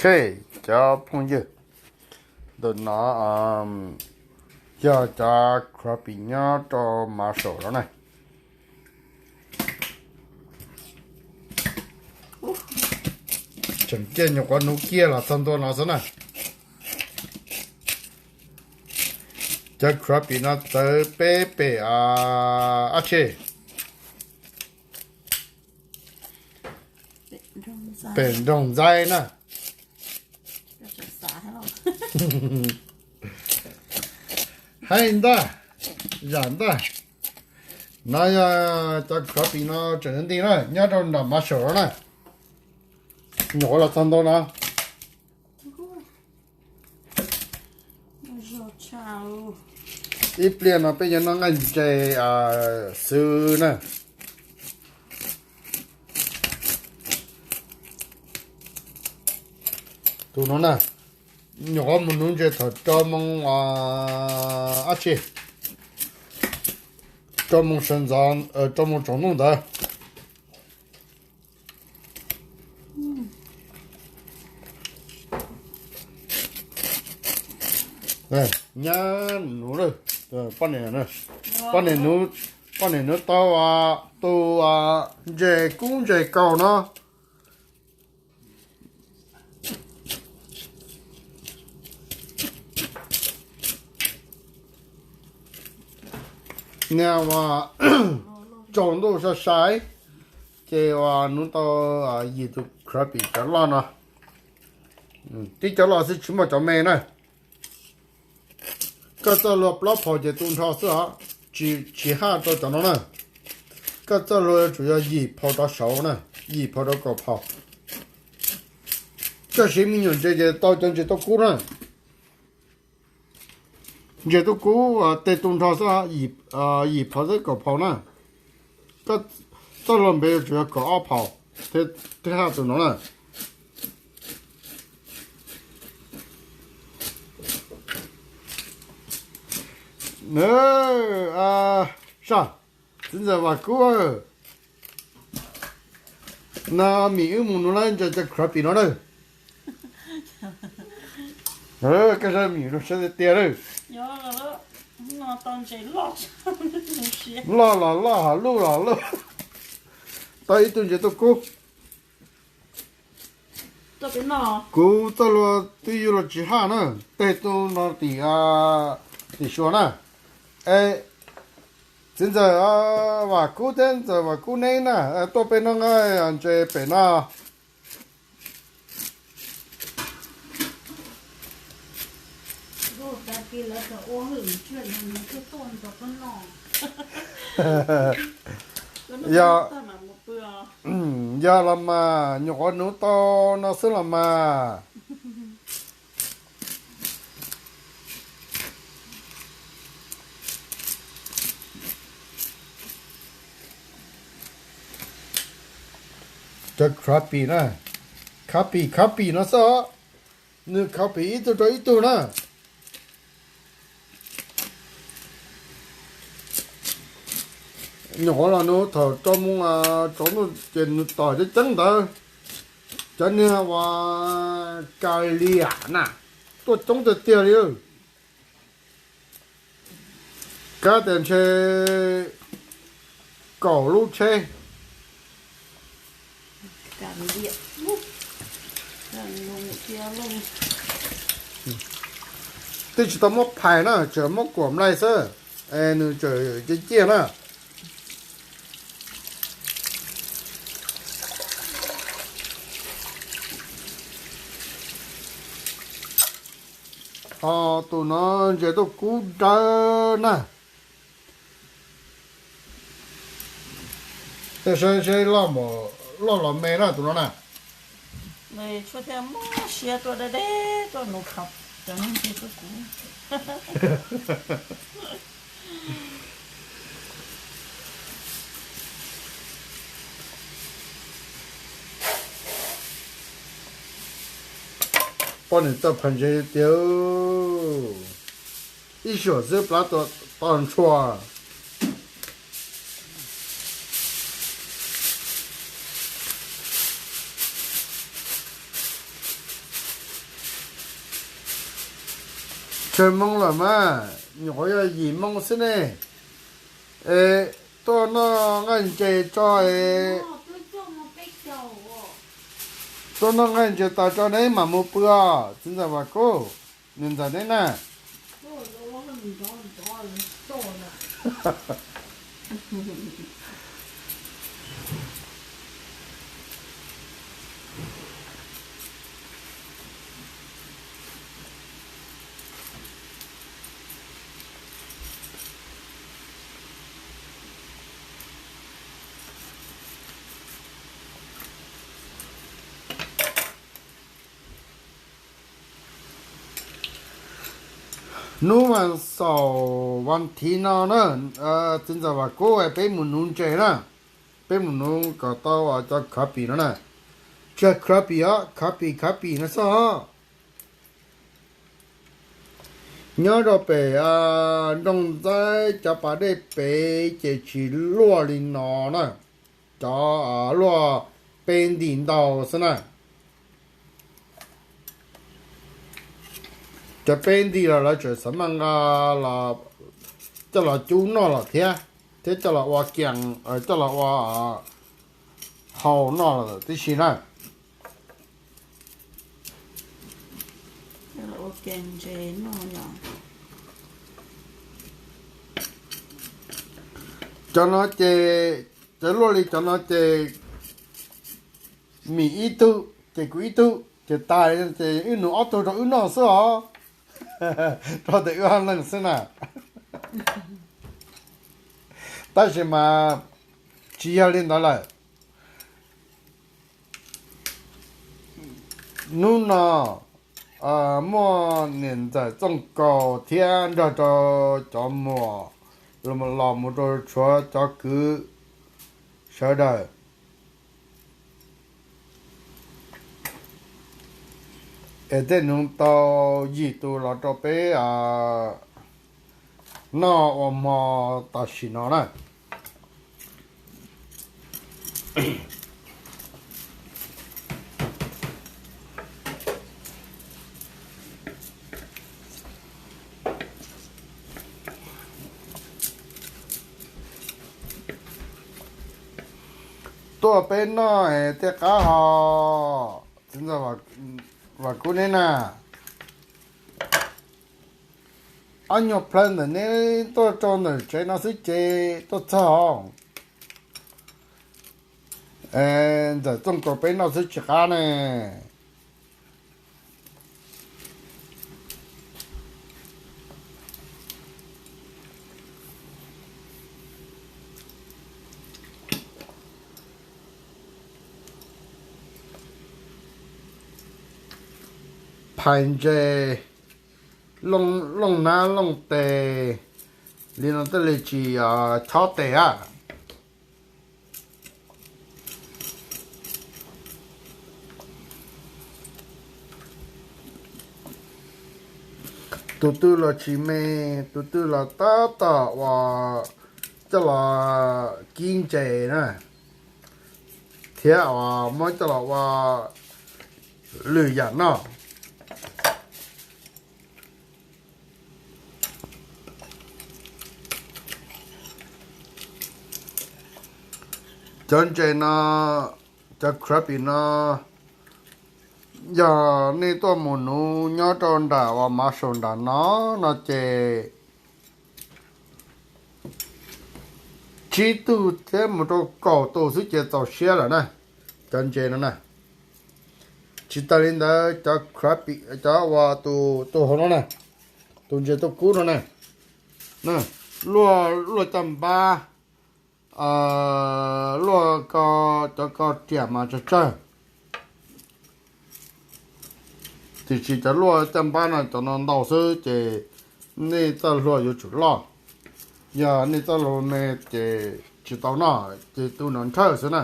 Cov phooj ywg, ntawm no yog cov crappie nyob rau Marshall no na. Tseem ciaj nyuam qhuav nuv kiag los txog ntua no xwb na. Cov crappie no txawv peb pem ab tsi, pem nroog Ntxaib na. Haib ntag, zam ntag. No yog cov crappie no tseem nti na, nyob rau nram Marshall na. Nyuam qhuav los txog ntau no. Ib pliag no peb yuav noj nqaij ntses xwb na. Tus no na, nyuam qhuav mus nuv ntses thaum rau moo ab tsi, rau moo sawv ntxov, rau moo tsaus ntuj ntawd. Nyab nuv lawm, poj niam, poj niam nuv tau tus ntses kub ntses kaus no. Niag uas tsaus ntuj sai sai, ces uas nuv tau yim tus crappie cov loj no. Tib cov loj xwb tsis muaj cov me na. Koj txawj luag plaub phaus ces tu nrho xwb os, tsis haj rau cov no na. Koj txawj luag yuav tsum yog yim phaus rov saud na, yim phaus rau kaum phaus. Koj siv me nyuam ntses ces tau cov ntses tuaj kub na. Ntses tuaj kub tej tu nrho xwb, yim phaus xwb kaum phaus na. Koj txoj hlua npe yuav tsum yog kaum ob phaus thiab haj tus no na. Saj, txiv ntxawm Vam Kub, no mim wb mus nuv lawm ntses cov crappie no na. Koj saib mim no saib tiag tiag na. Loj los loj, hom luj los luj. Tau ib tug ntses tuaj kub. Kuv txoj hlua twb yuav luag tsis haj na, tej tu no tim, tim Suav na. Es txiv ntxawm Vam Kub thiab ntxawm Vam Kub neb na, tuaj peb noj nqaij ntses pem no. Yog, yog los mas nyuam qhuav nuv tau no xwb los mas. Cov crappie na, crappie crappie no xwb os. Nws crappie ib tug rau ib tug na. Nyuam qhuav los nuv thaum rau moo tsaus ntuj ces nws tom cov ceeb ntawd. Cov niag uas ka liam na, tuaj coob tiag tiag li. Kab tias ntshe kaum lub tsheb. Twb tsis tau muab phais na, tseem muab kuam nplai xwb, es nws tseem ciaj ciaj na. Ho tus no ntses tuaj kub dawb na. Tej saib seb loj los me na tus no na. Tshuav thiaj muab siab tuaj deb deb tuaj nuv qhov cov neeg tuaj kuv. Poj niam txawj phais ntses tiag. Ib suam xwb plab to ntshua. Tsawg moo lawm mas, nyuam qhuav yog yim moo xwb ne. Es tuaj noj nqaij ntses tso es, tuaj noj nqaij ntses tas tso neb mam mus pw os txiv ntxawm Vam Kub, niam ntxawm neb na. Hnub vas xaum vas thiv no na, txiv ntxawm Vam Kub peb mus nuv ntses na, peb mus nuv kom tau cov khav pim no na. Tsis yog khav pim os, khav pim khav pim no xwb os. Nyob rau pem nroog Ntxaib cov pas dej pem ces tsis luaj li no na, cov luaj peb ntim ntau xwb na. Cov peb ntim los lawv tseem xav maj nqa coj los cub noj lawm thiab, thiab coj los ua kias, coj los ua hau noj lawm tib si na. Cov no ces, cov luaj li cov no ces, mim ib tug ces kuv ib tug ces tas, ces wb nuv ob tug rau wb noj xwb os, rau tias wb ob leeg xwb na. Tab sis mas tsis yog li ntawd lawm. Hnub no muaj niam ntxawm Txooj Kaus thiab nrog rau cov muam los mus rau tshuav cov kwv sawv daws, es tej nuv tau yim tus los rau peb noj ua hmo tam sim no na. Tuaj peb noj es tej qab ho, txiv ntxawm Vam Kub neb na. Ob nyuag plhaw ntawm neb tuaj rau ntawm tsev no xwb ces tuaj txog. Ntxawm Txooj Kaus peb noj xwb tsis qab ne. Phais ntses, looj nab looj tes li no thiaj li tsis chob tes a. Tus twg los tsis me, tus twg los tab tom uas coj los kib ntses na, thiab uas muab coj los ua lwm yam noj. Cov ntses no, cov crappie no, yog nej tuaj mus nuv nyob rau nram uas Marshall nram no no ces tsib tug thiab mus rau kaum tus xwb ces txaus siab lawm na. Cov ntses no na, tsis tas li ntawd cov crappie, cov uas tus, tus hauv no na, tus ntses tuaj kub no na, luaj, luaj caj npab, luaj ko, cov ko riam mas tsawg tsawg. Tiam sis cov luaj caj npab no cov no ntau xwb ces nej txoj hlua yuav tsum loj. Yog nej txoj hlua me ces tsis tau noj, ces tus no nrhawj xwb na.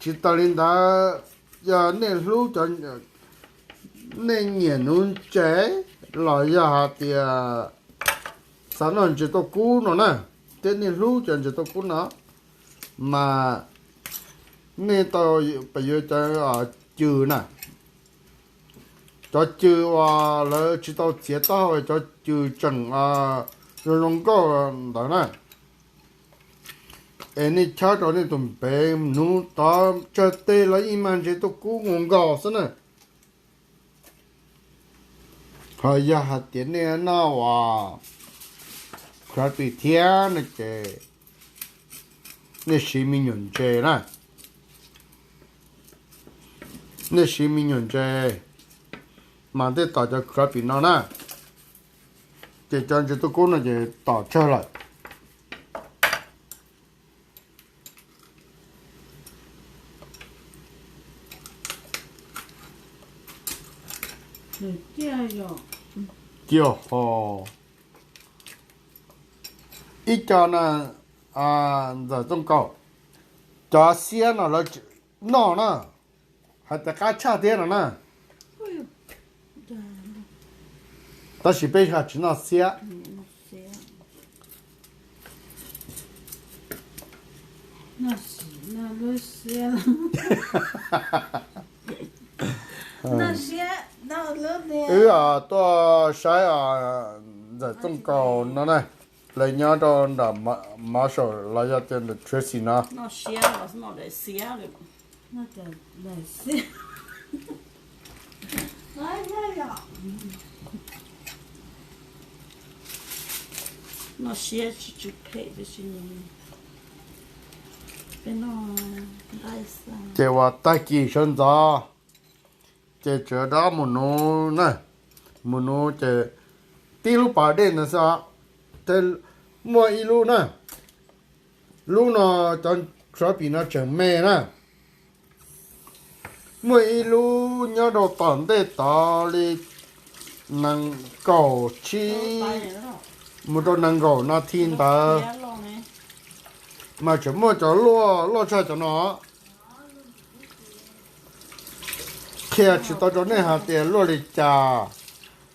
Tsis tas li ntawd, yog nej hlub cov, nej nyiam nuv ntses los yog hais tias xav noj ntses tuaj kub no na, thiab nej hlub cov ntses tuaj kub no, mas nej tau pes yuav cov cw na. cov cw uas lawv tsis tau txiav taub hau, cov cw tseem zoo zoo nkauj ntawd na. Es nej chawb rau nej tus npev, hnub tod tsawg teg los yeej mag ntses tuaj kub nkaus nkaus xwb na. Ho yog hais tias nej noj uas crappie thiab no ces nej siv me nyuam ntses na. Nej siv me nyuam ntses mas thiaj tom cov crappie no na. Ces cov ntses tuaj kub no ces tom tsawg lawm. Cia ho ib co na, ntxawm Txooj Kaus, cov xiab no lawv noj na, hais tias qab tshaj thiab no na. Tab sis peb tsis noj xiab. Wb tuaj saib ntxawm Txooj Kaus no na, lawv nyob rau nram Marshall los yog tias nram Tracy no. Noj siab tsis tsw phem, ces uas tag kis sawv ntxov ces tseem rov mus nuv na, mus nuv ces tib lub pas dej ntawd xwb, muaj ib lub na, lub no cov crappie no tseem me na. Muaj ib lub nyob rau tom ntej tod li nees nkaum tsib mus rau nees nkaum nas this ntawd, mas tseem muaj cov luaj luaj tshaj cov no. Qhia tsis tau rau nej hais tias luaj li cas,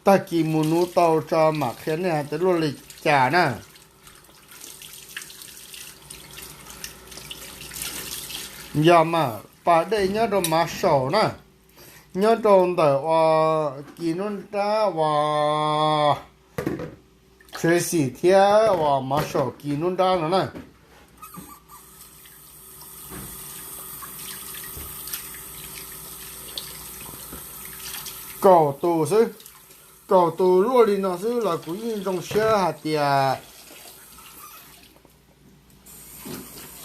tag kis mus nuv tau tso mam qhia nej hais tias luaj li cas na. Yog mas pas dej nyob rau Marshall na, nyob rau ntawm uas kis nruab nrab uas Tracy thiab uas Marshall kis nruab nrab no na. Kaum tus xwb, kaum tus luaj li no xwb los kuv yeej zoo siab hais tias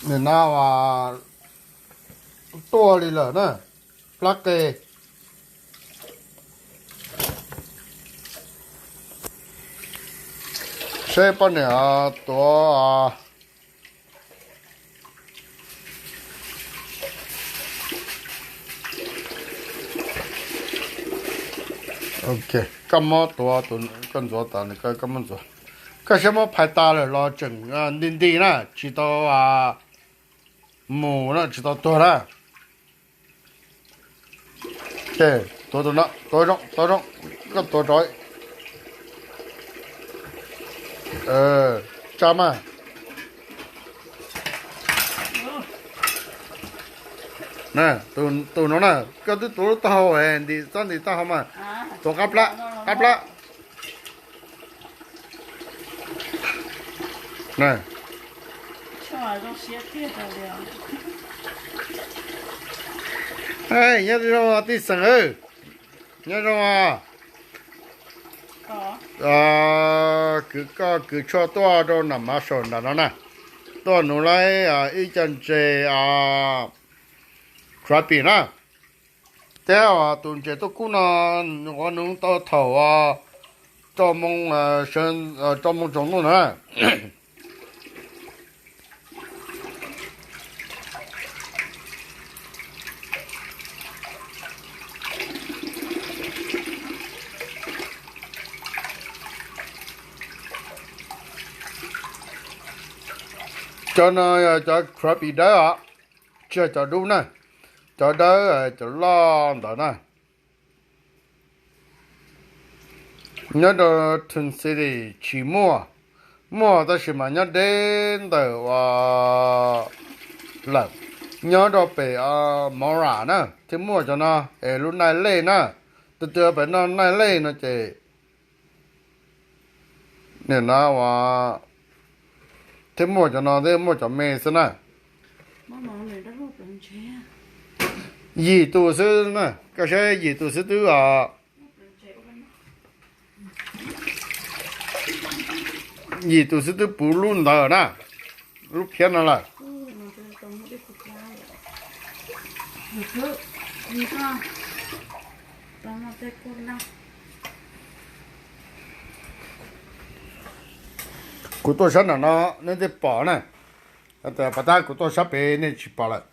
nim no tuaj li lawm na, plab qe. Seb poj niam tuav. Ok, koj muab tuav, koj ntxuav tas, koj muab ntxuav. Koj siab muab phais tas lawm los tseem nti nti na, tsis tau mus na, tsis tau tuag na. Tuav tus no, tuav zoo, tuav zoo, koj tuav rau. Tsa mas. Tus no na, koj twb tuav lub taub hau, ntim txhob ntim taub hau mas. Tuav qab plab, qab plab. Nyob zoo tij Xeem, nyob zoo. Kwv, koj kwv tshuaj tuaj rau nram Marshall nram no na, tuaj nuv lawm ib co ntses crappie na. Thiab tus ntses tuaj kub no ua nuv tau thaum rau moo, rau moo tsaus ntuj na. Cov no yog cov crappie dawb os, tsis yog cov dub na, cov dawb cov loj ntawd na. Nyob rau Twin City tsis muaj, muaj tab sis mas nyob deb ntawm ua lawm. Nyob rau pem Mora na thiaj muaj cov no, es lub nai lej na, Tus twg pem noj naj lej no ces nim no uas thiab muaj cov no thiab muaj cov me xwb na. Yim tus xwb na, koj saib yim tus xwb twb os, yim tus xwb twb puv lub ntawd na, lub phiab no lawm. Kuv tuaj sab nram no nej thiaj pom na, pas tab kuv tuaj sab pem nej tsis pom lawm.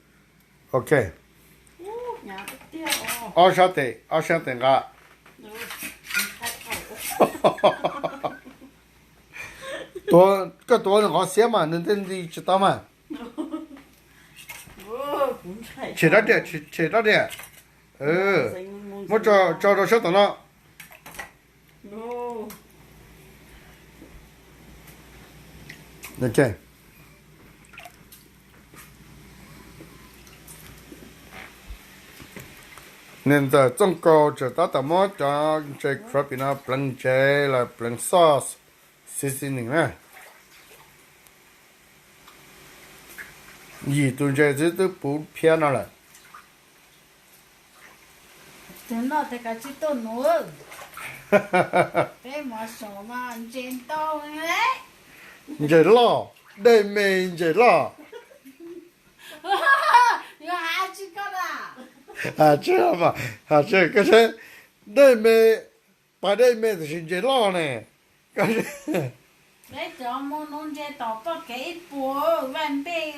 Ok. Ob sab tes, ob sab tes nqa. Koj tuav nws qhov xiab mas nws thiaj nti tsis tau mas. Tshem rab riam, tshem rab riam. Muab tso rau sab tom no. Niam ntxawm Txooj Kaus tseem tab tom muab cov ntses crappie no pleev ntsev los pleev sauce seasoning na. Yim tus ntses xwb twb puv phiab no lawm. Tus noj tes kav tsij tuaj nuv. Peb mov saum mas ntses ntau. Ntses loj, dej me ntses loj. Yuav has tsis koj na. Has tsis, has tsis koj seb, dej me, pas dej me tiam sis ntses loj ne. Peb cov mus nuv ntses tom txoj kev ib puas vaj npej.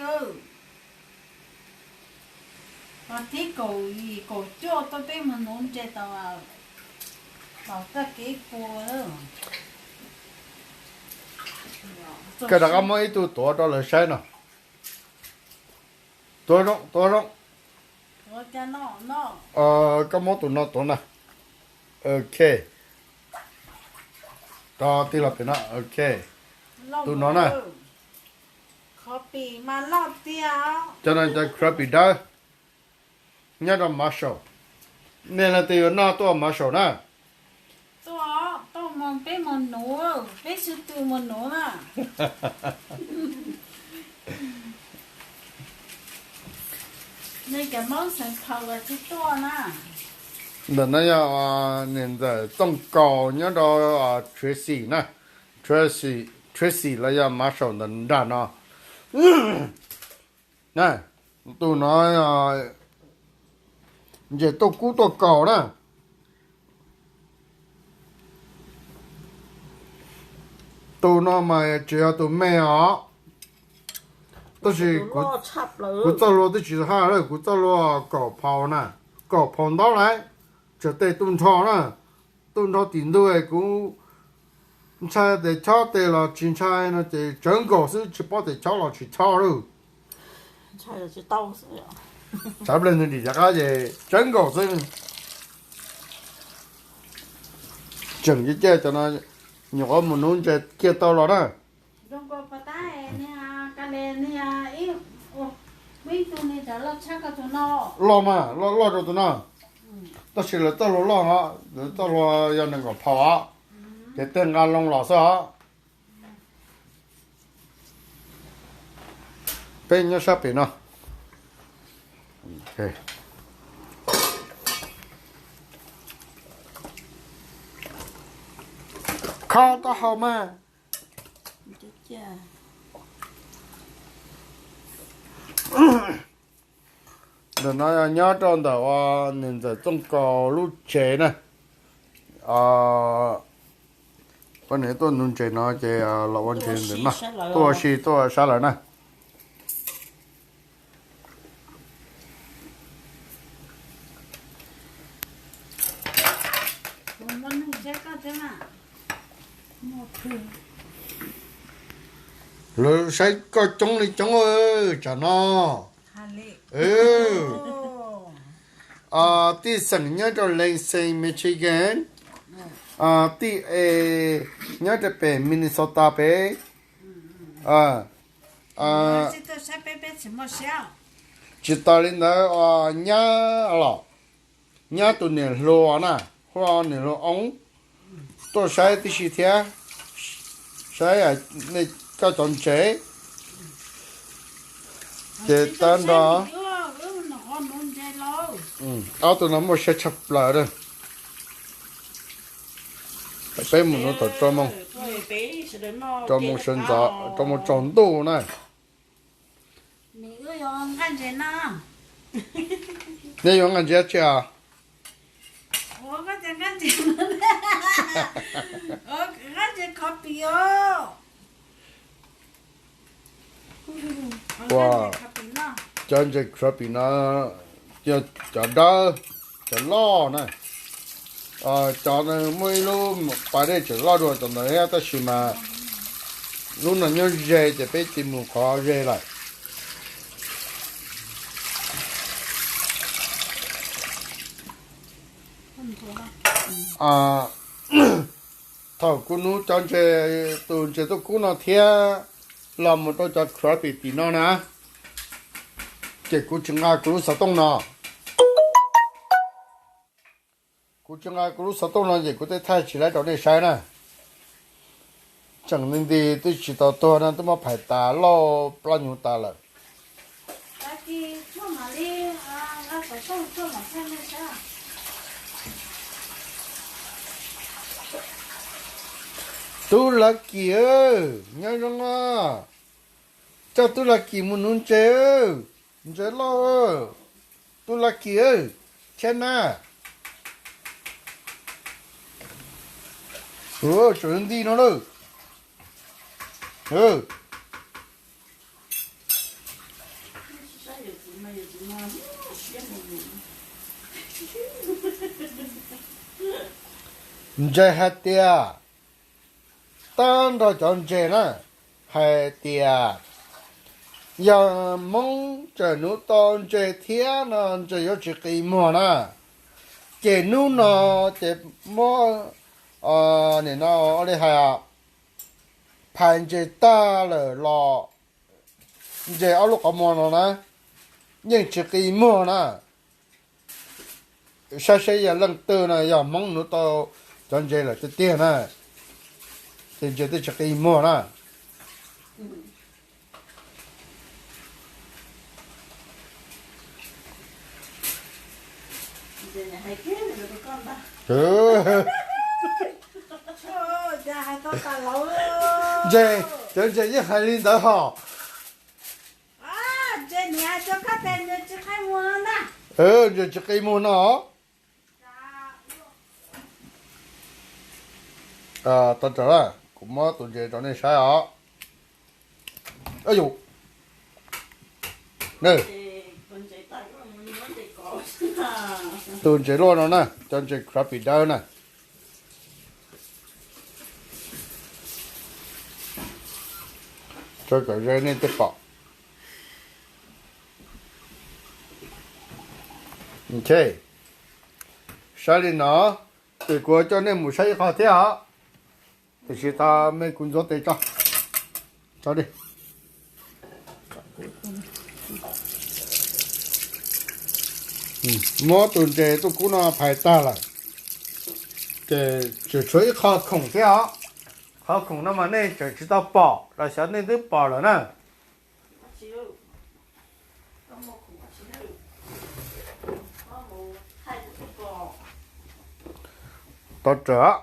Vas thib kaum yim kaum cuaj tuaj peb mus nuv ntses tom txoj kev ib puas. Koj rov qab muab ib tug tuav rau lawv saib no. Tuav zoo, tuav zoo. Koj muab tus no tuav na. Ok. Rau tij laug pem no, ok. Tus no na. Cov no cov crappie dawb nyob rau Marshall. Nej leej twg yuav noj tuaj Marshall na. Tuaj, tuaj mus peb mus nuv, peb sib tw mus nuv na. Nej cov Hmoob xeem Phaum los tsis tuaj na. Ntawm no yog niam ntxawm Txooj Kaus nyob rau Tracy na, Tracy, Tracy los yog Marshall ntawm nram no. Na, tus no ntses tuaj kub tuaj kaus na. Tus no mas tsis yog tus me os, tab sis kuv txoj hlua twb tsis haj lawm, kuv txoj hlua kaum phau na, kaum phau ntaub lawm, tsuas tej tuj nrho na, tuj nrho tim ntug kuv ntshai tes chob tes los tsis ntshai no ces tsawv nkaus xwb, tsis paub tes chob los tsis chob lawm. Tshav nplej ntws dim rov qab ces tsawv nkaus xwb. Tseem cia cov no nyuam qhuav mus nuv ntses kiag tau los na. Loj mas, loj loj rau tus no. Tab sis lawv txoj hlua loj os, lawv txoj hlua yog nees nkaum phau os, ces tej nqa loo los xwb os. Peb nyob sab pem no. Kho taub hau mas. Ntawm no nyob rau ntawm niam ntxawm Txooj Kaus lub tsev na. Poj niam tuaj nuv ntses no ces los ua ntses ntawm no, tuaj ua si tuaj sab lawm na. Lawv saib koj coob li coob tsam no. Tij xeem nyob rau Lansing, Michigan. Tij e nyob rau pem Minnesota pem. Tsis tas li ntawd, nyab los, nyab tus niam hluas na, hu nws lub oob tuaj saib tib si thiab, saib nej coj cov ntses. Ces tag nrho ob tug no muaj siab tshaj plaws a. Peb mus no thaum rau moo sawv ntxov rau moo tsaus ntuj na. Nej yuav nqaij ntses dab tsi os? Ua, cov ntses crappie no yog cov dawb, cov loj na. Cov muaj ib lub pas dej tseem loj dua cov ntawd thiab, tab sis mas lub no nyob ze ces peb cia mus qhov ze lawm. Thaum kuv nuv cov ntses, tus ntses tuaj kub no thiab los mus rau cov crappie tim no na, ces kuv tsis nqa kuv lub xov tooj no. Kuv tsis nqa kuv lub xov tooj no ces kuv thiaj thaij tsis laib rau nej saib na. Tseem nti nti twb tsis tau tuag no twb muab phais tas lauj, plab nyuv tas lawm. Tub Lucky, nyob zoo os. Coj Tub Lucky mus nuv ntses, ntses loj. Tub Lucky, cheb na. Tseem nti no lawm. Ntses hais tias, tag nrho cov ntses na, hais tias yog Hmoob tseem nuv tau ntses thiab no ntses yuav tsis qi muag na. Ces hnub no ces muab, nim no ua li hais, phais ntses tag lawm los ntses ob lub qhov muag no na yeej tsis qi muag na. Saib seb yog leej twg no yog Hmoob nuv tau cov ntses lawm tiag tiag na, ces ntses twb tsis qi muag na. Ntses, cov ntses yeej hais li ntawd hos. Ntses tsis qi muag no. Tau raws, kuv muab tus ntses rau nej saib os. Tus ntses luaj no na, cov ntses crappie dawb na. Tso kom ze nej thiaj pom. Ok, saib li no, ces kuv coj nej mus saib ib qho thiab os. Tiam sis tau me kuv ntxuav tes tso, tso di. Muab tus ntses tuaj kub no phais tag lawm, ces tseem tshuav ib qho khoom thiab os. Qhov khoom no mas nej tseem tsis tau pom los xyov nej twb pom lawm na. Tau raws.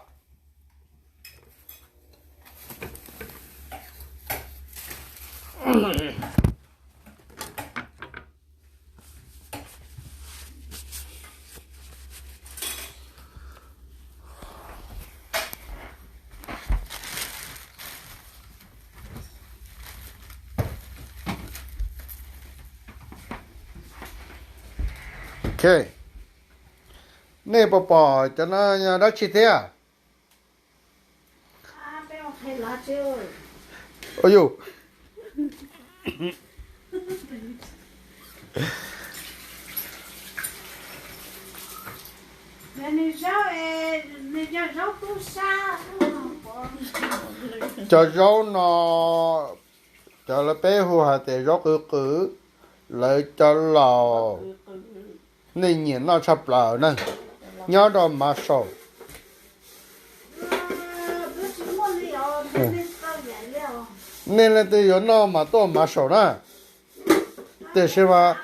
Ok, nej puas pom cov no yog dab tsi thiab? Ua yus, cov zaub no, cov lawv peb hu hais tias zaub qwv qwv, lawv cov laus nej nyiam noj tshaj plaws na. nyob rau Mav Saum. Nej leej twg yuav noj mas tuaj Mav Saum na. Tiam sis mas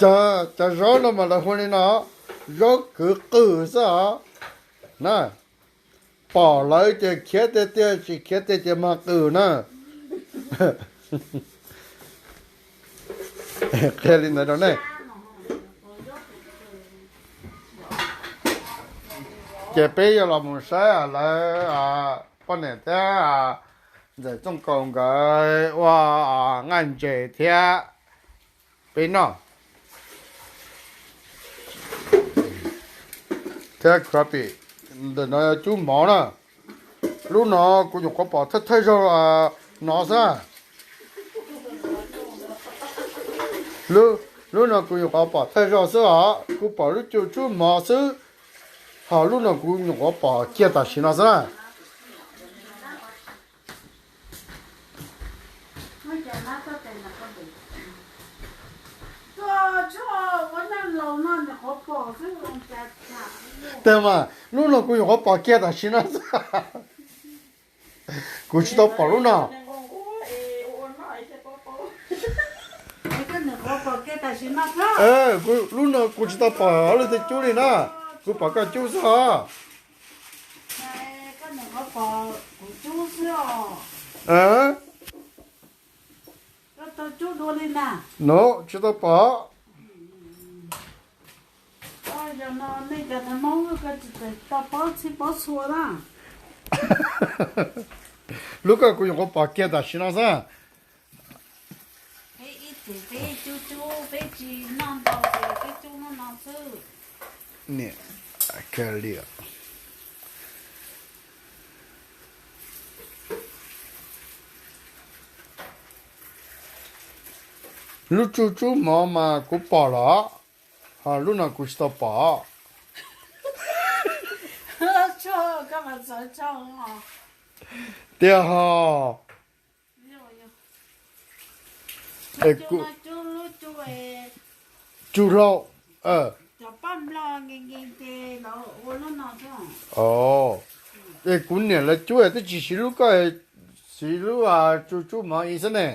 cov zaub no mas lawv hu li no, zaub kwv qws xwb os na. Pom lawv ces khiav tiag tiag, tsis khiav tiag ces mag qws na. Qhia li ntawd rau nej. Ces peb yuav los mus saib lawv poj niam thiab ntxawm Txooj Kaus nkawd ua nqaij ntses thiab peb noj. Thiab crappie, ntawm no yog cub mov na. Lub no kuv nyuam qhuav pom thawj thawj zaug no xwb. Lub no kuv nyuam qhuav pom thawj zaug xwb os, kuv pom lub cub mov xwb, ho lub no kuv nyuam qhuav pom kiag tam sim no xwb na. Tiag mas, lub no kuv nyuam qhuav pom kiag tam sim no xwb. Kuv tsis tau pom lub no. Lub no kuv tsis tau pom leej twg cub li na, kuv pom koj cub xwb os. No tsis tau pom. Lub koj kuv nyuam qhuav pom kiag tam sim no xwb. Lub tsuj tsub mov mas kuv pom los, ho lub no kuv tsis tau pom. Tiag ho. Tsuj hlau. Es kuv niam lawv cub twb tsis siv lub koj, siv lub tsuj tsub mov ib xwb ne.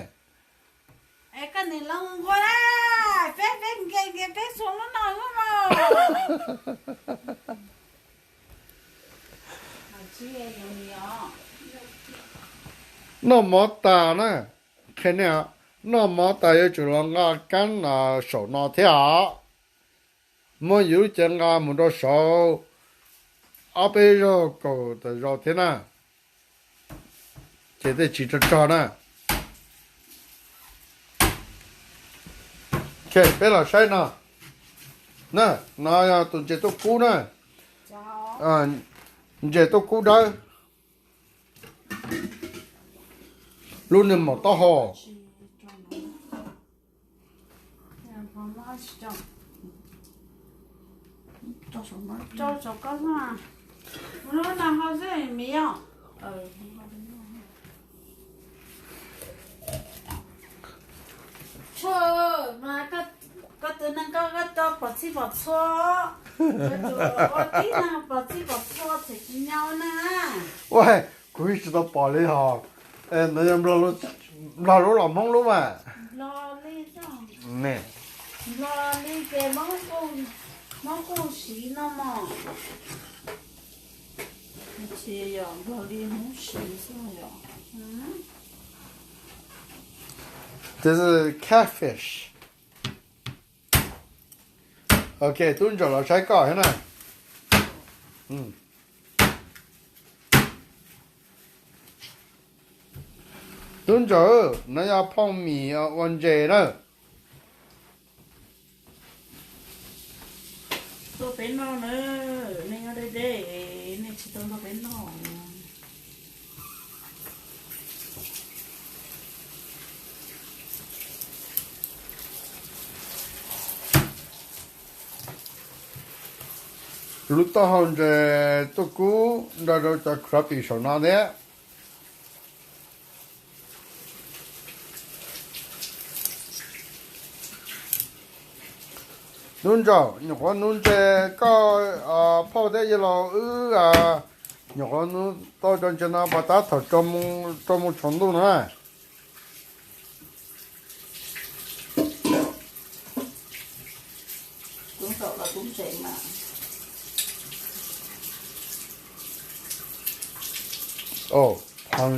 Noj mov tas na, qhia nej, noj mov tas yuav tsum los nqa kab saum no thiab os. Muab yus lub cev nqa mus rau saud ob peb zaug kaum tawm zaus thiab na, ces thiaj tsis rog rog na. Peb los saib no, no yog tus ntses tuaj kub na, ntses tuaj kub dawb, lub niag maum taub hau. Koj tus neeg koj, koj tau pom txhij pom txhua, ua tib neeg pom txhij pom txhua txawm tsis nyob na. Ua, kuv yeej tsis tau pom li hos. Ntawd yog Nplog lub los Hmoob lub mas. Nplog li ces Hmoob kuj siv no mog. This is catfish. Ok, tub ntsaum los saib koj thiab na. Tub ntsaum, no yog phooj mis ua ntses na. Tuaj peb noj na, nej nyob deb deb, nej tsis tau nrog peb noj. Lub taub hau ntses tuaj kub nrog rau cov crappie saum no thiab. Tub Ntsaum, nyuam qhuav nuv ntses koj phauj thiab yawg laus wb, nyuam qhuav nuv tau cov ntses no pas tab thaum rau moos tsaus ntuj no na.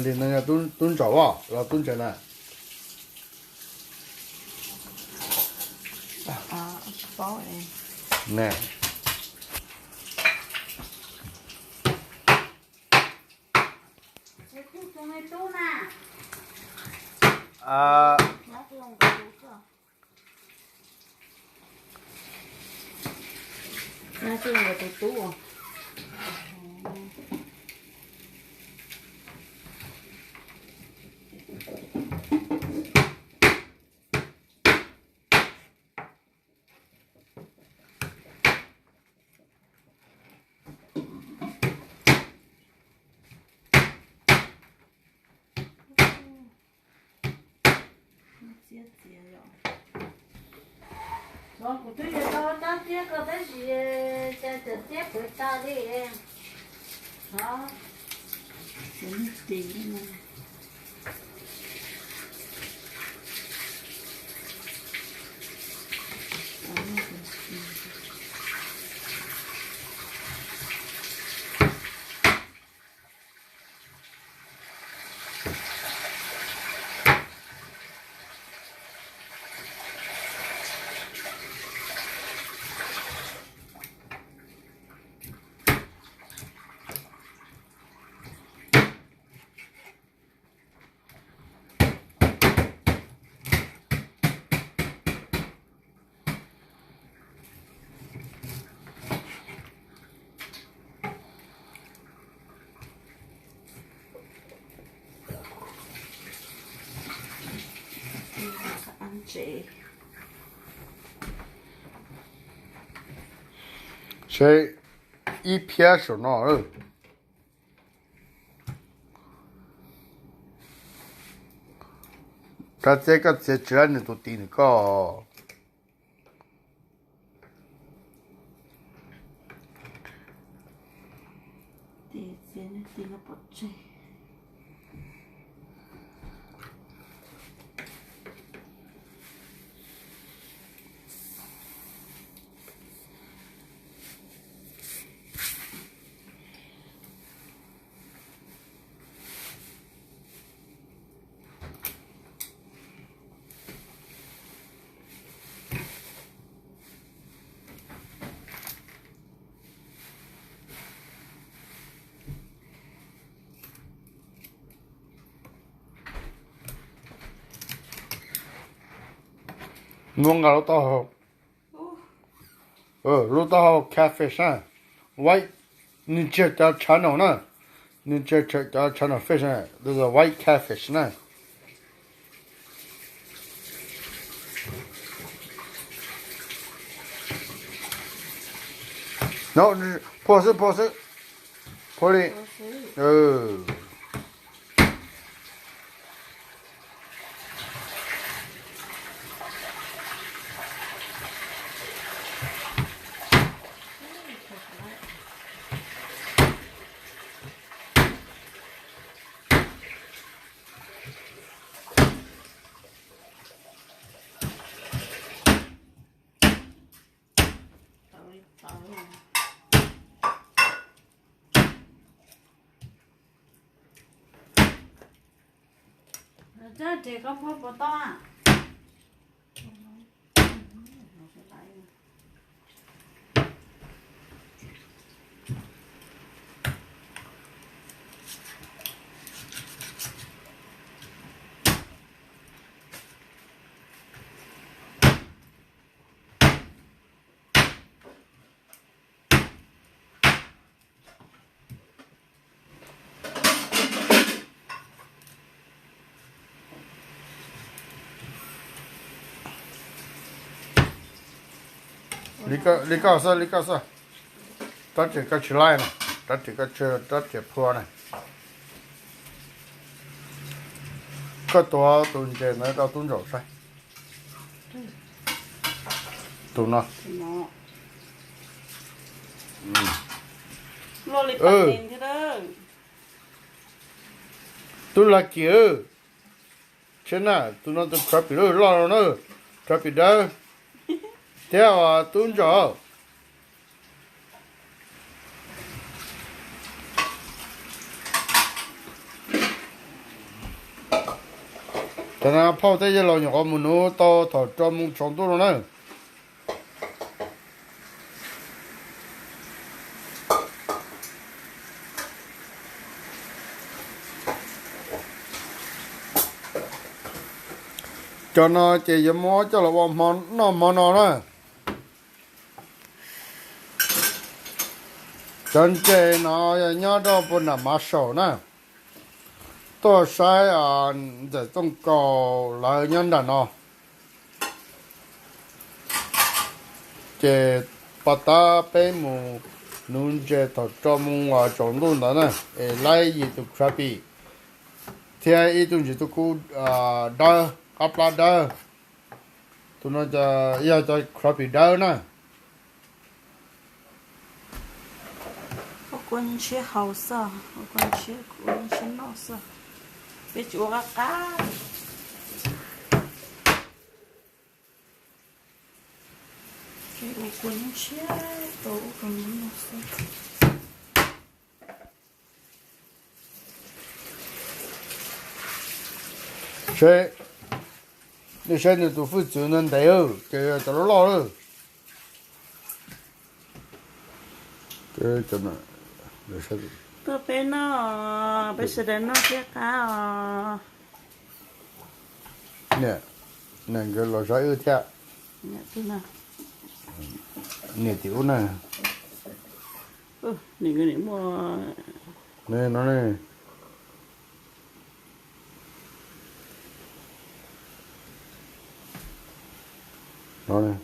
Li no yog Tub Ntsaum los Tub Ntses na. Kuv twb yuav tau rab txiab koj tab sis cas cov txiab puav tas li. Seb ib phiab saum no. Rab txiab koj txiav tsis laib nws tus tis nws koj. Muab nqa lub taub hau, lub taub hau catfish na, white, nws tsis yog cov channel na, nws tsis yog cov channel fish na, this is a white catfish na. Phua xwb, phua xwb, phua li. Li koj xwb, li koj xwb. Rab riam koj tsis laij na, rab riam koj tsis, rab riam phua na. Koj tuav tus ntses ntawd rau tub ntsaum saib. Tus no. Tub Laj Kis, tsheb na, tus no tus crappie loj no na, crappie dawb thiab tub ntsos. Cov no phauj thiab yawg laus nyuam qhuav mus nuv tau thaum rau moo tsaus ntuj no na. Cov no ces yuav muab coj los ua noj hmo no na. Cov ntses no yog nyob rau puag nram Mav Saum na. Tuaj saib Ntxawm Txooj Kaus lawv nyob nram no. Ces pov tab peb mus nuv ntses thaum rau moo uas tsaus ntuj ntawd na, es laib yim tus crappie thiab ib tug ntses tub kub dawb, qab plab dawb. Tus no yog cov crappie dawb na. Ua kuv ntshiab haus xwb, ua kuv ntshiab, kuv ntshiab noj xwb. Peb tsis ua qab qab. Ua kuv ntshiab tau ua kuv noj xwb. Seb, nej saib nws tus hwj txwv ntawd ntev, ces cov loj loj lawm. Tuaj peb noj, peb sawv daws noj thiab qab os. Niam, niam nkawd los saib wb thiab. Niam tim ub na. Niam nkawd niam muaj. No ne. No ne.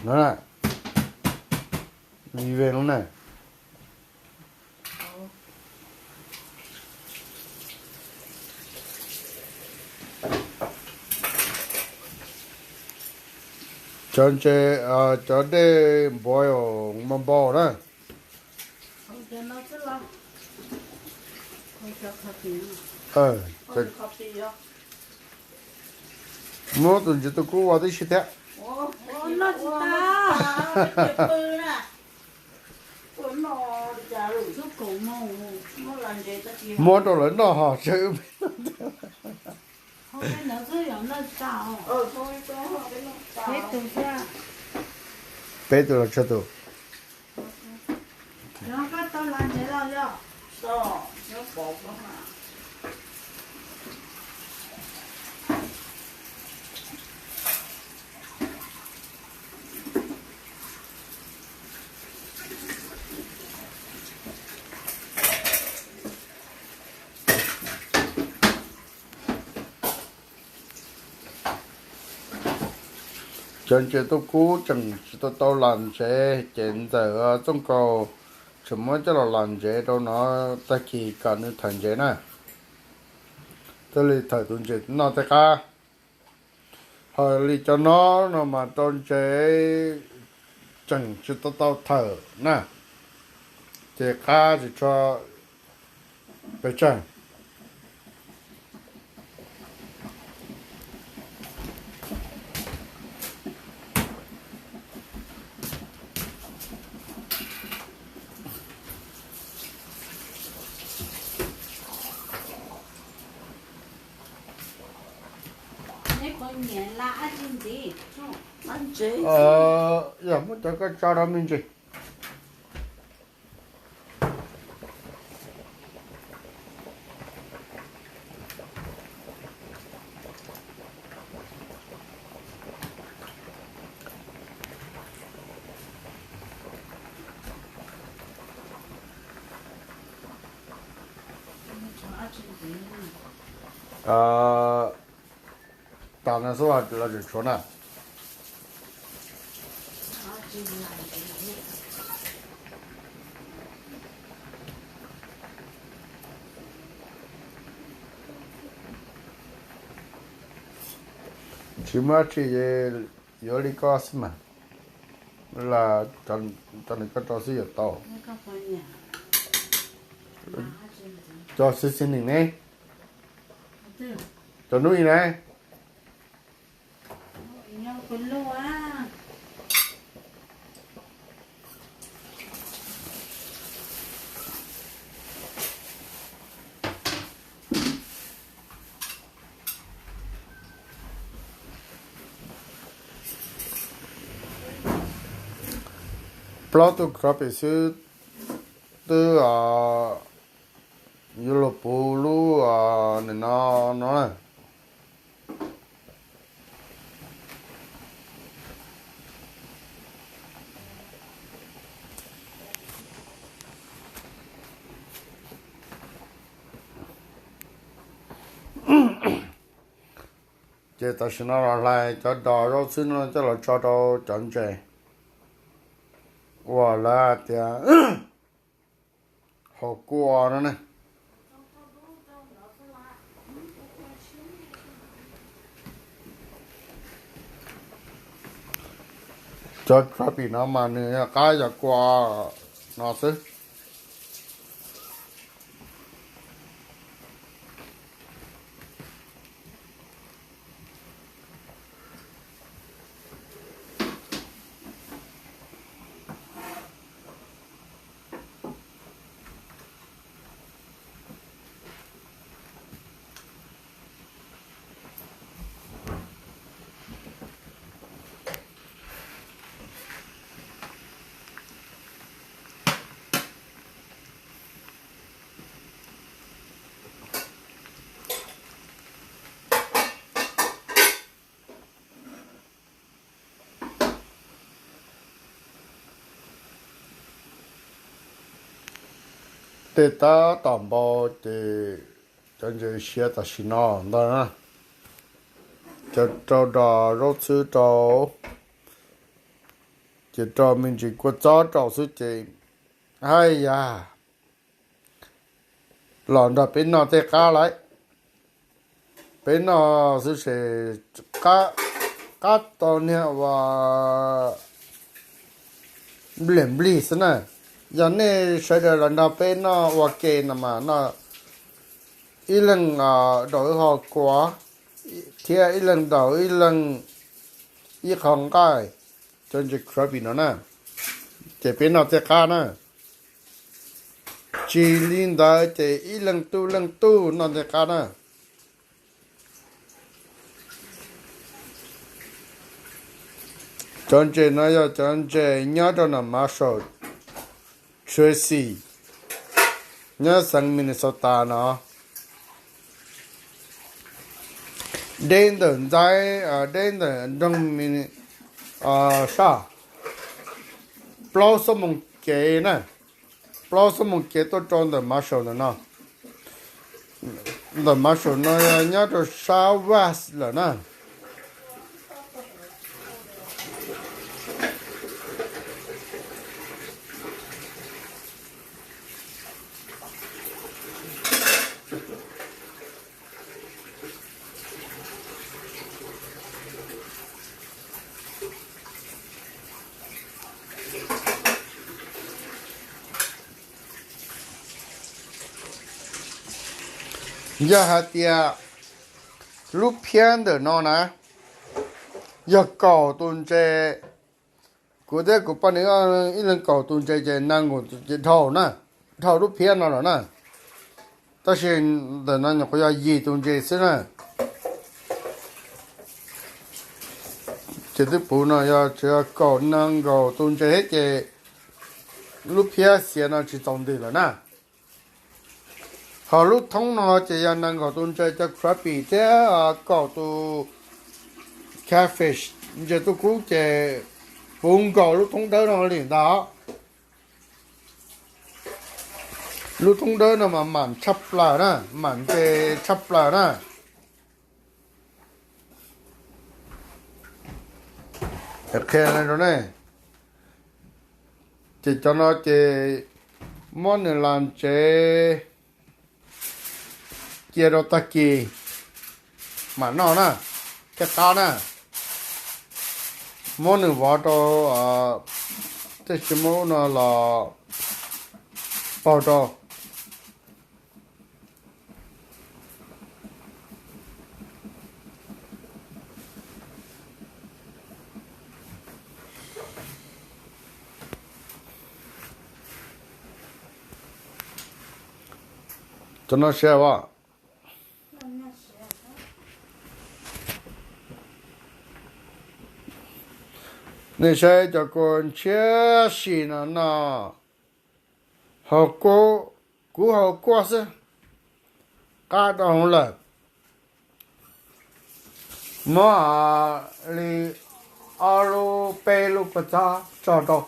No na. Vive no na. Cov ntses, cov dej npuav npau npau na. Muab tus ntses tub kub ua tib si thiab. Muab rau lawv noj ho tseg wb. Peb tus los tsawg tus? Cov ntses tub kub tseem tsis tau tau las ntsev ces ntxawm Txooj Kaus tseem muab coj los las ntsev rau no, tag kis kom nws thawm ntsev na. Thiaj li thawm tus ntses noj tej qab. Ho li cov no no mas rau ntsev tseem tsis tau tau thawm na, ces qab tsis tshua pes tsawg. Yog muab cov koj tso rau me ntsis. Tas no xwb los tseem tshuav na. Tsis muaj dab tsi, yuav li koj xwb mas. Los cov nws koj rau xwb yuav tau. Cov xwb xwb nim ne, cov hnub i ne. Plaub tug crappie xwb twb yuav luag puv lub nim no no na. Ces tam sim no los hlais cov dos zaub xwb no coj los tso rau cov ntses uas lawv hais tias hauv kua no ne. Cov crappie no mas nws yog qab yog kua no xwb. Tej tab tom npau ces cov ntses siav tam sim no ntag na. Cov rau dos zaub xwb rau, ces rau me ntsis kua txob rau xwb ces, haj yam, los nrog peb noj tej qab lawm. Peb noj xwb ces qab, qab tau niag uas nplig nplig xwb na. Yog nej sawv daws los nrog peb noj ua ke no mas noj ib leeg daus ib qho kua thiab ib leeg daus ib leeg ib qho nqaij, cov ntses crappie no na, ces peb noj tej qab na. Tsis li ntawd ces ib leeg tuj leej tuj noj tej qab na. Cov ntses no yog cov ntses nyob rau ntawm Marshall, Tracy, nyob xeev Minnesota no. Deb ntawm ntxaib, deb ntawm nroog Min-, saj, plaub xuab moos kev na, plaub xuab moos kev tuaj rau ntawm Marshall ntawm no. Ntawm Marshall no yog nyob rau sab west lawm na. Yog hais tias lub phiab ntawm no na, yog kaum tus ntses, kuv thiab kuv poj niam ib leeg kaum tus ntses ces nees nkaum tus ntses dhau na, dhau lub phiab no lawm na. Tab sis ntawm no nyuam qhuav yog yim tus ntses xwb na. Ces twb puv no yog tsis yog kaum nees nkaum tus ntses thiab ces lub phiab xiav no tsis txaus ntws lawm na. Ho lub thoob no ces yog nees nkaum tus ntses cov crappie thiab kaum tus catfish, ntses tuj kub ces puv nkaus lub thoob dawb no li ntag. Lub thoob dawb no mas mam tshaj plaws na, mam ntses tshaj plaws na. Qhia rau nej, ces cov no ces muab nws los ntsev cia rau tag kis mam noj na, thiaj qab na. Muab nws vov rau, tej tsis muab ub no los paug rau. Cov no siav as. Nej saib cov kua ntshiab si no no, hau kuj, kuv hau kuaj xwb, qab rau hauv lawm. Muab li ob lub peb lub paj txob tso rau,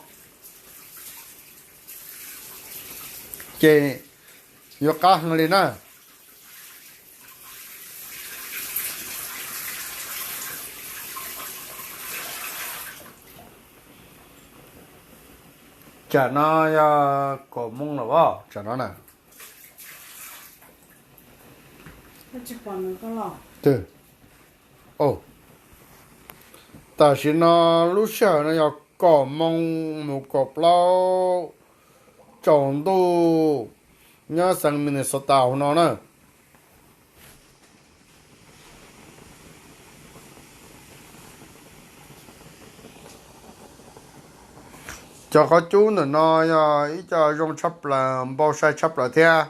ces yuav qab heev li na. Tsam no yog kaum moos lawm os, tsam no na. Tam sim no lub sij hawm no yog kaum moos mus kaum plaub tsaus ntuj nyob xeev Minnesota hauv no na. Cov qhov cub ntawm no yog ib co zoo tshaj plaws, npau sai tshaj plaws thiab.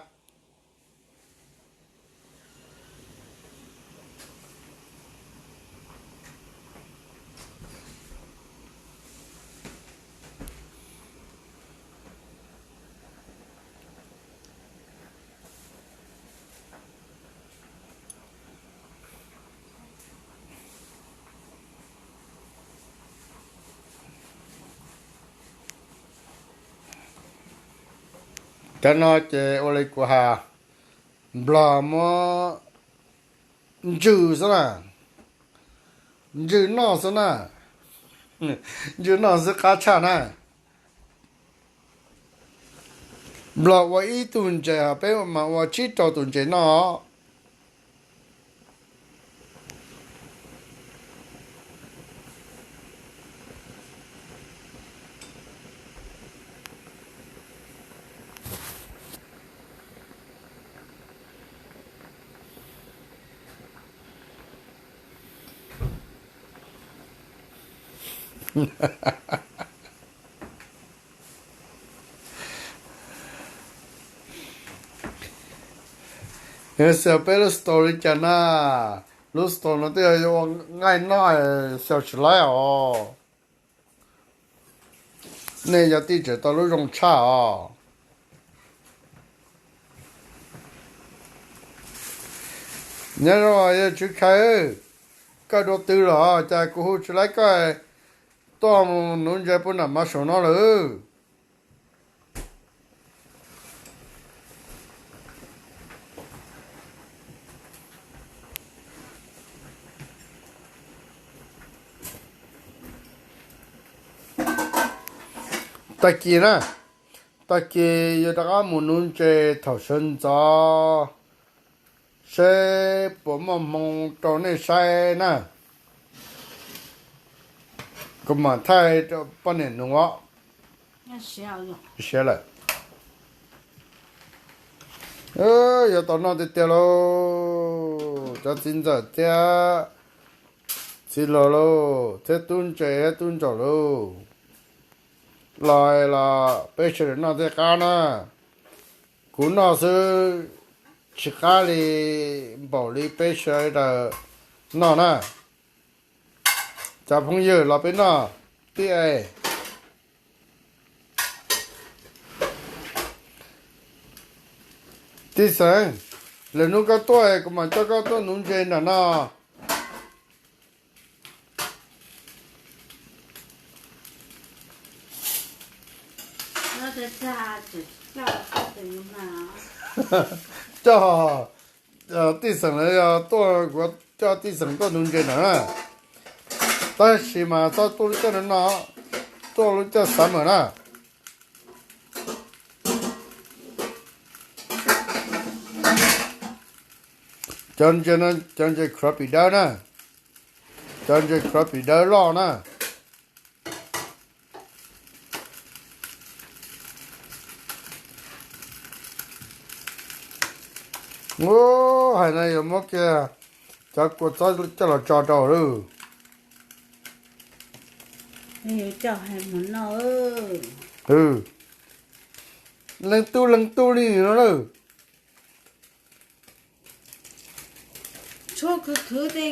Cov no ces ua li kuv has, Nplog muab ntsws xwb na, ntsws noj xwb na, ntsws noj xwb qab tshaj na. Nplog ua ib tug ntses, peb mas ua tsib rau tus ntses noj. Xaus peb lub store li cas na? Lub store no twb yog ua nqaij noj, xaus tsis laib os. Nej yog tij tseem tau lub zoo tshaj os. Nyob zoo yawg Tswv Khais, koj dua twg los cas kuv hu tsis laib koj tuaj mus nuv ntses puag nram Mab Saum no lawm? Tag kis na, tag kis yuav rov qab mus nuv ntses thaum sawv ntxov, seb puas muaj hmoo rau nej saib na. Kuv mam thaij rau poj niam nuv os. Siav lawm. Yuav tau noj tiag tiag lauj, cov txiv ntxawm thiab txiv laus lauj, thiab tub ntse thiab tub ntsaum lauj. Los los peb sawv daws noj tej qab na. Kuv noj xwb tsis qab li npaum li peb sawv daws noj na. Cov phooj ywg los peb noj tib es. Tij Xeem, lwm hnub koj tuaj kuv mam coj koj tuaj nuv ntses nram no. Coj, Tij Xeem lawv yog tuaj, kuv coj Tij Xeem tuaj nuv ntses nram na. Tab sis mas txhob tuaj lub caij no no, tuaj lub caij summer na. Cov ntses no cov ntses crappie dawb na, cov ntses crappie dawb loj na. Hais no yuav muab kiag cov kua txob coj los tso rau lawm. Leej tub leej tub li no lawm. Tshuav khwv khwv tes,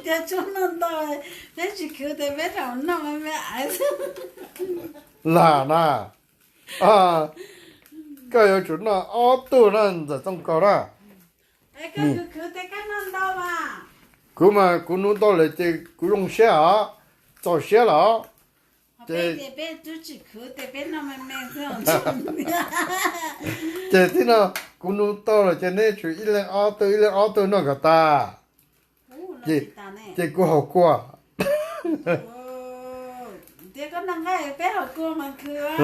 cia tshuav noj ntau, peb tsis khwv tes peb rau noj me me aiv xwb. Lam na, koj yuav tsum noj ob tug na ntxawm Txooj Kaus na. Kuv mas kuv nuv tau lawm ces kuv zoo siab os, txaus siab los. Ces tib no kuv nuv tau lawm ces neb tsum ib leeg ob tug ib leeg ob tug noj kom tas. Ces kuv haus kua.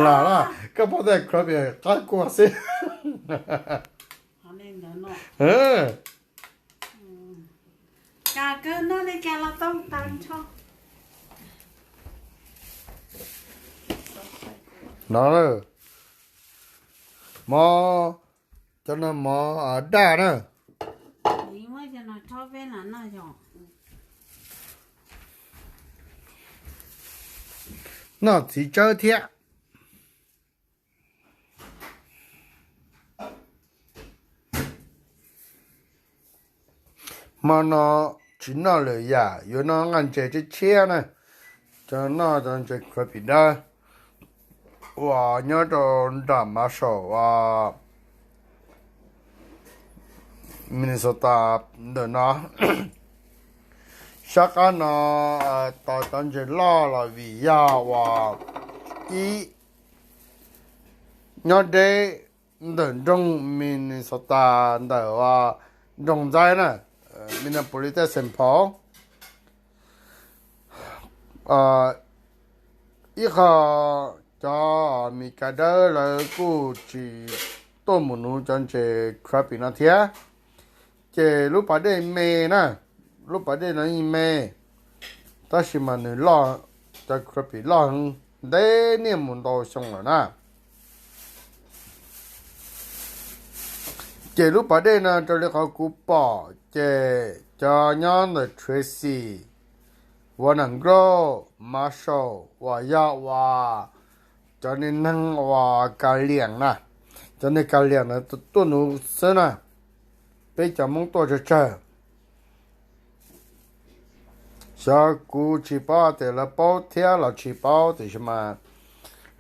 Lam, koj paub tias crappie qab kua xwb. No, mov, cov no mov daj na. Noj txiv tsawb thiab. Hmo no tsis noj lwm yam, yuav noj nqaij ntses tshiab tshiab na. Cov noj cov ntses crappie dawb uas nyob rau nram Marshall, Minnesota ntawm no. Sab qab no tos cov ntses loj los vim yog uas ib nyob deb ntawm nroog Minnesota ntawm nroog Ntxaib na, Minneapolis thiab Saint Paul. Ib qho cov Mis Kas dawb lawv kuj tsis tuaj mus nuv cov ntses crappie no thiab. Ces lub pas dej me na, lub pas dej no yeej me, tab sis mas nws loj, cov crappie loj heev, ntev niaj mus ntau xyoo lawm na. Ces lub pas dej no raws li qhov kuv pom ces cov nyob ntawm Tracy, Walnut Grove, Marshall uas yog uas cov niag neeg uas kas liam na, cov niag kas liam na tuaj nuv xwb na, peb cov Hmoob tuaj tsawg tsawg. Xyov kuv tsis paub tias lawv paub thiab los tsis paub tiam sis mas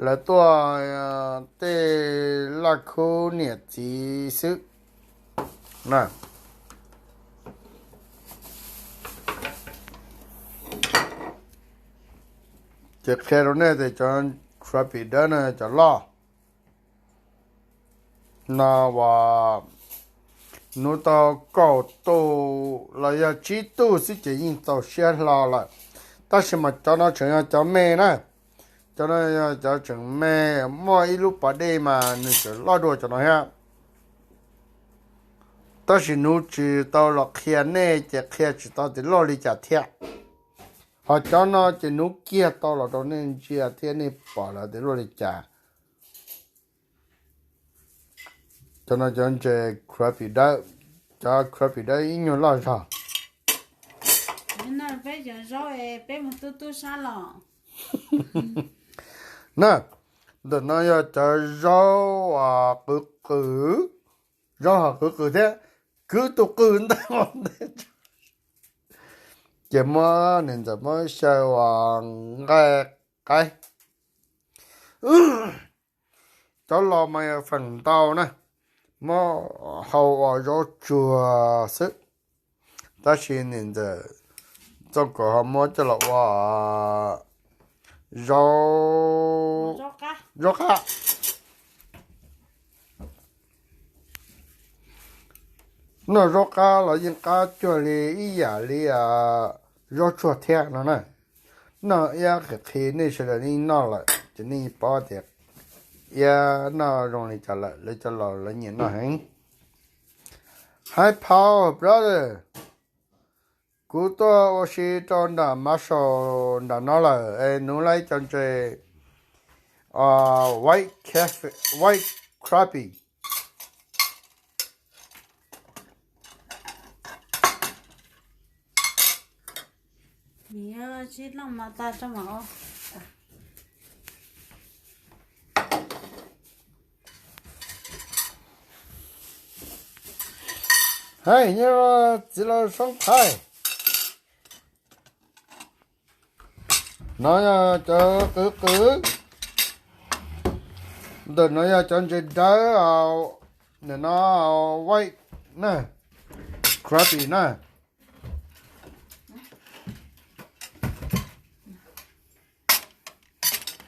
lawv tuaj tej laj khub niam txiv xwb na. Ces qhia rau nej tias cov crappie dawb no cov loj no uas nuv tau kaum tus los yog tsib tug xwb ces yeej txaus siab hlo lawm. Tab sis mas cov no tseem yog cov me na, cov no yog cov tseem me, muaj ib lub pas dej mas nws tseem loj dua cov no thiab. Tab sis nuv tsis tau los qhia nej ces qhia tsis tau tias loj li cas thiab. Ho cov no ces nuv kiag tau los rau nej ntsia thiab nej pom lawm tias loj li cas. Cov no cov ntses crappie dawb, cov crappie dawb ib nyuag loj zog. Na, ntawm no yog cov zaub qws qws, zaub ho qws qws thiab, kwv tus qws ntag. Ces muab, niam ntxawm muab xyaw ua nqaij qaib. Cov los mas feem ntau na, muab hau ua zaub tsuag xwb. Tab sis niam ntxawm Txooj Kaus ho muab coj los ua zaub, zaub qab. Noj zaub qab los yeej qab cuag li ib yam li zaub tsuag thiab no na. Noj iab qhis qhis nej sawv daws nej noj lawm ces nej paub tias iab noj zoo li cas lawm, lawv cov laus lawv nyiam noj heev. Hi Paul brother, kuv tuaj ua si rau nram Marshall nram no lawm es nuv lawm cov ntses white crappie. Nws yuav sib looj no tag rau mas. Hais nyob txiv laus Soob Thaib. No yog cov qwv qwv. Ntawm no yog cov ntses dawb, ntawm no white na, crappie na.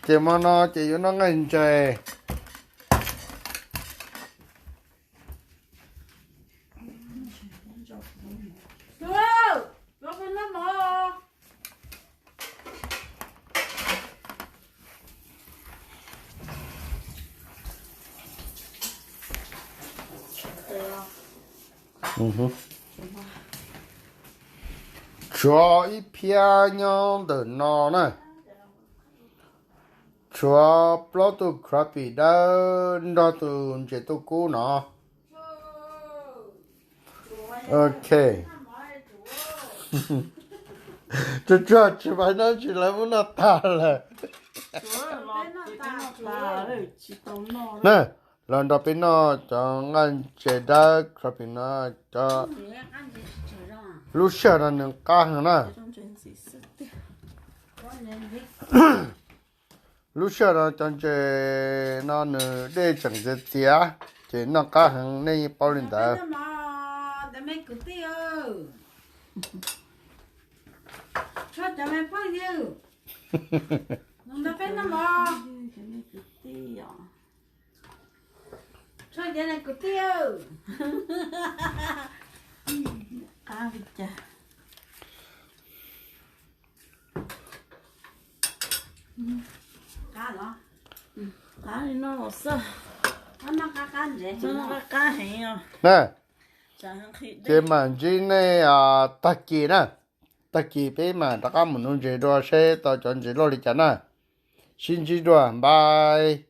Ces hmo no ces yuav noj nqaij ntses. Tshuav ib phiab nyob ntawm no na. Tshuav plaub tug crappie dawb nrog tus ntses tuaj kub no. Ok. Tsuag tsuag tsis pais noj tsis lawv muab noj tag lawm. Na, los nrog peb noj cov nqaij ntses dawb crappie no, cov lub sij hawm no nws qab heev na. Lub sij hawm no cov ntses no nws dej tseem txias txias, ces noj qab heev nej yeej paub li ntawd. Qab li cas? Qab li no los xwb. Qab qab heev os. Na, ces mam ntsib nej tag kis na. Tag kis peb mam rov qab mus nuv ntses dua seb tau cov ntses loj li cas na. Sib ntsib dua, npais.